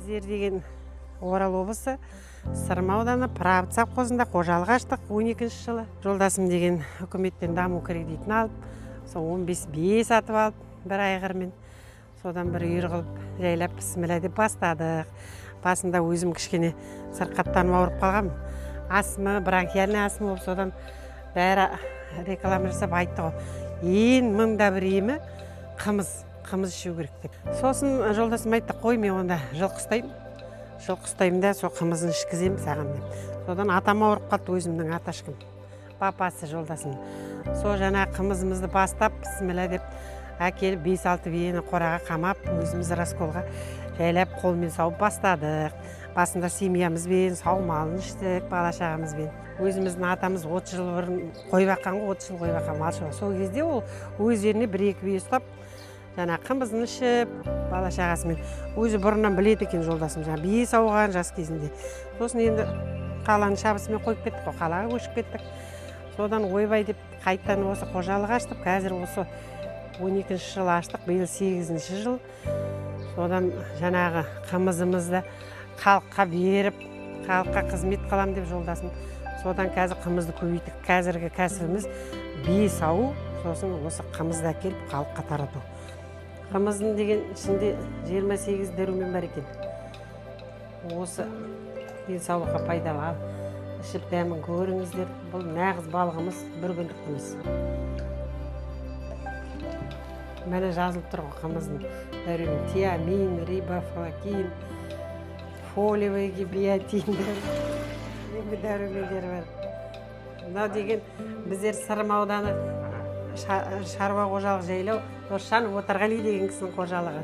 Біздер деген Орал облысы, Сырым ауданы, Правда совхозында қожалық аштық 12 жылы. Жолдасым деген үкіметтен даму кредитін алып, сол 15 бие сатып алып, бір айғырмен, содан бір үйір қылып, жайлап бісміллә деп бастадық. Басында өзім кішкене сырқаттанып ауырып қалғанмын. Астма, бронхиальный астма болып, содан бәрі реклама жасап айтты ғой. Ең мыңда бір емі қымыз, қымыз ішу керек деп. Сосын жолдасым айтты: «Қой, мен онда жылқы ұстаймын, жылқы ұстаймын да, сол қымызын ішкіземін саған», – деп. Содан атам ауырып қалды, өзімнің аташкам, папасы жолдасым. Сол жаңа қымызымызды бастап, бісміллә деп әкеліп, бес алты биені қораға қамап, өзіміз расколға жайлап қолмен сауып бастадық. Басында семьямызбен саумалын іштік, бала шағамызбен. Өзіміздің атамыз 30 жыл бұрын қой баққан ғой, 30 жыл қой баққан малшы. Сол кезде ол өздеріне бір екі бие ұстап, жаңа қымызын ішіп, бала шағасымен. Өзі бұрыннан біледі екен жолдасым, жаңа бие сауған жас кезінде. Сосын енді қаланың шабысымен қойып кеттік қой, қалаға көшіп кеттік. Содан ойбай деп қайтадан осы қожалық аштық. Қазір осы 12 жыл аштық, биыл сегізінші жыл. Содан жаңағы қымызымызды халыққа беріп, халыққа қызмет қыламын деп жолдасым. Содан қазір қымызды көбейттік. Қазіргі кәсібіміз бие сауу, сосын осы қымызды әкеліп халыққа тарату. Қымыздың деген ішінде 28 дәрумен бар екен. Осы денсаулыққа пайдалы. Ал, ішіп дәмін көріңіздер. Бұл нағыз бал қымыз, бір күндік қымыз. Міне, жазылып тұр ғой қымыздың дәрумен: тиамин, рибофлавин, фолиевый, биотин дәрумендері бар. Мынау деген біздер Сырым ауданы, шаруа қожалық «Жайлау», Досжанов Отарғали деген кісінің қожалығы.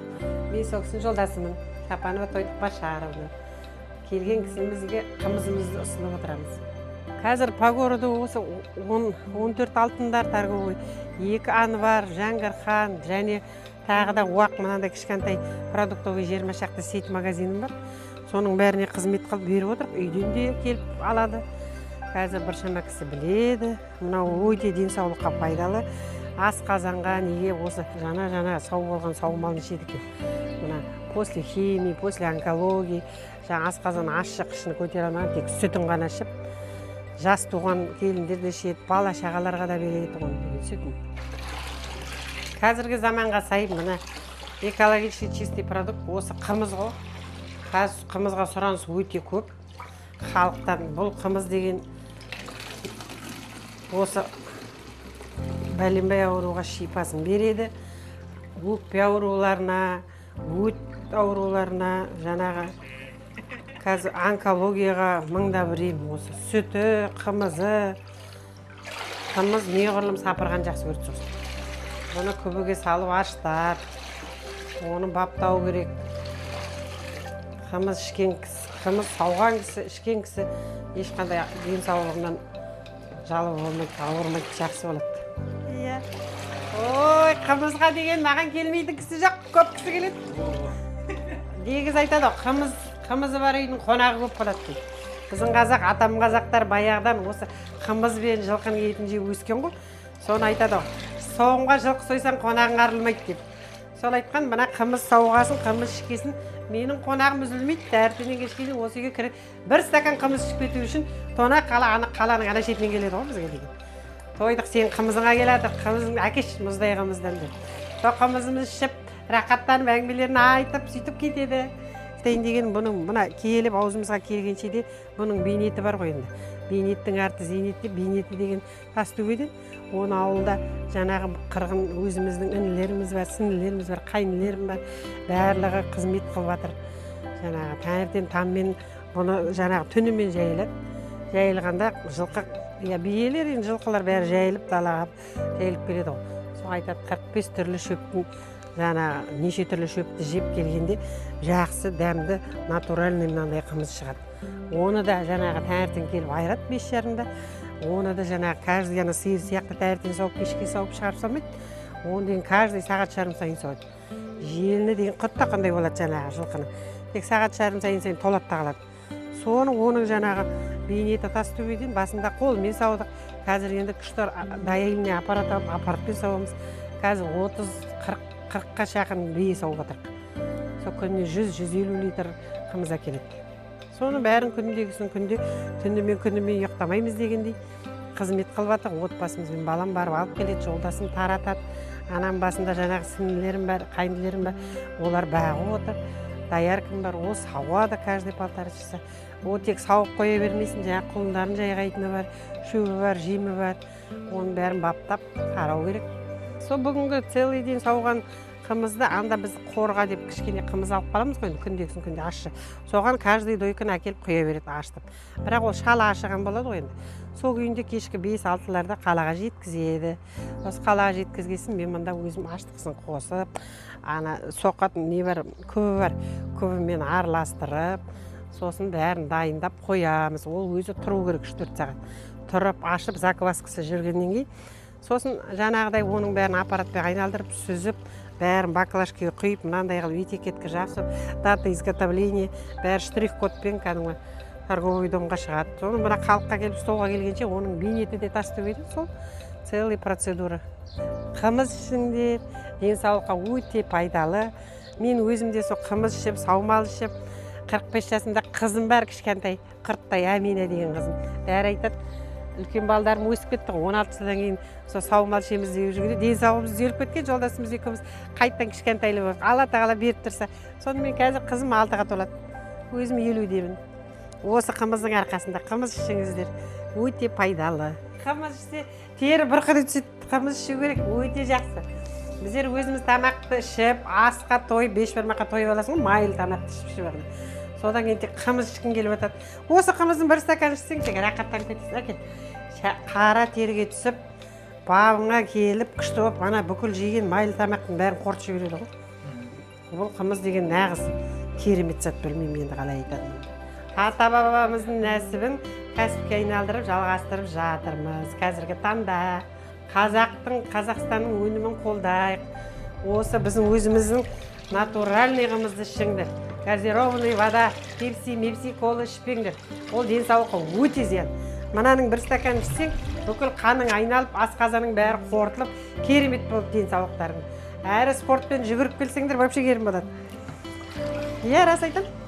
Мен сол кісінің жолдасымын, Шапанова Тойтық Башаровна. Келген кісімізге қымызымызды ұсынып отырамыз. Қазір по городу осы 14 «Алтындар» торговый, екі «Анвар», «Жәңгірхан» және тағы да уақ мынандай кішкентай продуктовый 20 шақты сеть магазинім бар. Соның бәріне қызмет қылып беріп отырмық. Үйден де келіп алады. Қазір біршама кісі біледі. Мынау өте денсаулыққа пайдалы. Асқазанға неге осы жаңа жаңа сау болған саумалын ішеді екен. Мына после химии, после онкологии, жаңа асқазан ащы, қышыны көтере алмаған, тек сүтін ғана ішіп, жас туған келіндер де ішеді, бала шағаларға да береді оның деген сүтін. Қазіргі заманға сай мына экологически чистый продукт осы қымыз ғой. Қазір қымызға сұраныс өте көп халықтан. Бұл қымыз деген осы бәленбай ауруға шипасын береді: өкпе ауруларына, өт ауруларына, жаңағы қазір онкологияға мыңда бір ем осы сүті, қымызы. Қымыз неғұрлым сапырған жақсы көреді. Сосын бұны күбіге салып ашытады, оны баптау керек. Қымыз ішкен кісі, қымыз сауған кісі, ішкен кісі ешқандай денсаулығынан жалоба болмайды, ауырмайды, жақсы болады. Иә, ой, қымызға деген маған келмейтін кісі жоқ, көп кісі келеді. Негізі айтады ғой, қымыз, қымызы бар үйдің қонағы көп болады дейді. Біздің қазақ, атам қазақтар баяғыдан осы қымыз бен жылқының етін жеп өскен ғой. Соны айтады ғой: «Соғымға жылқы сойсаң, қонағың арылмайды», – деп. Сол айтқан. Мына қымыз сауғасын, қымыз ішкесін менің қонағым үзілмейді. Таңертеңнен кешке дейін осы үйге кіріп, бір стакан қымыз ішіп кету үшін тона қала, ана қаланың ана шетінен келеді ғой бізге деген. «Тойдық, сенің қымызыңа келатыр, қымызыңды әкеші, мұздай қымыздан», – деп. Сол қымызымызды ішіп, рақаттанып, әңгімелерін айтып, сөйтіп кетеді. Айтайын деген, бұның мына келіп аузымызға келгенше де бұның бейнеті бар ғой енді. Бейнеттің арты зейнет деп. Бейнеті деген Тастөбеден. Оны ауылда жаңағы қырғын өзіміздің інілеріміз бар, сіңлілеріміз бар, қайнілерім бар, барлығы қызмет қылып жатыр. Жаңағы таңертең таңмен бұны жаңағы түнімен жайылады. Жайылғанда жылқы, иә, биелер, енді жылқылар бәрі жайылып, далаға жайылып келеді ғой. Сол айтады: 45 түрлі шөптің, жаңағы неше түрлі шөпті жеп келгенде жақсы дәмді натуральный мынандай қымыз шығады. Оны да жаңағы таңертең келіп айырады 5:30-да. Оны да жаңағы каждый ана сиыр сияқты таңертең сауып, кешке сауып шығарып салмайды. Оны деген каждый сағат жарым сайын сауады. Желіні деген құрт қандай болады жаңағы жылқының, тек сағат жарым сайын толады да қалады. Соны оның жаңағы бейнеті Тастөбеден. Басында қолмен саудық, қазір енді күшті доильный аппарат алып, аппаратпен сауамыз. Қазір 30, 40, 40-қа жақын бие сауып жатырмық. Сол күніне 100-150 литр қымыз әкеледі. Соны бәрін күндегісін күнде, түнімен күнімен ұйықтамаймыз дегендей қызмет қылып жатыр отбасымызбен. Балам барып алып келеді, жолдасым таратады. Анам басында жаңағы сіңлілерім бар, қайындыларым бар, олар бағып отыр. Дояркам бар, ол сауады каждый полтора часа. Ол тек сауып қоя бермейсің, жаңағы құлындарын жайғайтыны бар, шөбі бар, жемі бар, оның бәрін баптап қарау керек. Сол бүгінгі целый день сауған қымызды анда біз қорға деп кішкене қымыз алып қаламыз ғой енді, күндегісін күнде ащы. Соған каждый дойканы әкеліп құя береді ашытып, бірақ ол шала ашыған болады ғой енді. Сол күйінде кешкі 5-6-ларда қалаға жеткізеді. Осы қалаға жеткізген мен мында өзім аштықсын қосып, ана соқатын не бар, күбі бар, күбімен араластырып, сосын бәрін дайындап қоямыз. Ол өзі тұру керек, 3-4 сағат тұрып, ашып, закваскасы жүргеннен кейін, сосын жаңағыдай оның бәрін аппаратпен айналдырып, сүзіп, бәрін баклажкаға құйып, мынандай қылып этикетка жабысып, дата изготовления, бәрі штрих кодпен кәдімгі торговый домға шығады. Соны мына халыққа келіп, столға келгенше оның бейнеті де тас төбеде. Сол целый процедура. Қымыз ішіңдер, денсаулыққа өте пайдалы. Мен өзім де сол қымыз ішіп, саумал ішіп, 45 жасымда. Қызым бар кішкентай, құрттай Әмина деген қызым. Бәрі айтады, үлкен балдарым өсіп кетті ғой, 16-дан кейін сол саумал ішеміз деп жүргенде, денсаулығымыз түзеліп кеткен. Жолдасымыз екеуміз қайтадан кішкентайлы болып, Алла тағала беріп тұрса. Сонымен қазір қызым 6-ға толады, өзім 50-демін. Осы қымыздың арқасында. Қымыз ішіңіздер, өте пайдалы. Қымыз ішсе, тері бұрқырай түседі. Қымыз ішу керек, өте жақсы. Біздер өзіміз тамақты ішіп, асқа тойып, бешбармаққа тойып аласың ғой, майлы тамақты ішіп ішіп алғанда. Содан кейін тек қымыз ішкің келіп жатады. Осы қымыздың бір стакан ішсең, тек рақаттанып кетесің. Әкел, қара терге түсіп, бабыңа келіп, күшті болып, ана бүкіл жеген майлы тамақтың бәрін қорытып жібереді ғой. Бұл қымыз деген нағыз керемет зат. Білмеймін енді қалай айтатынымды. Ата бабамыздың нәсібін кәсіпке айналдырып, жалғастырып жатырмыз қазіргі таңда. Қазақтың, Қазақстанның өнімін қолдайық. Осы біздің өзіміздің натуральный қымызды ішіңдер. Газированный вода, Пепси, мепси, кола ішпеңдер, ол денсаулыққа өте зиян. Мынаның бір стакан ішсең, бүкіл қаның айналып, асқазаның бәрі қорытылып, керемет болып денсаулықтарың. Әрі спортпен жүгіріп келсеңдер, вообще керемет болады. Иә, рас айтамын.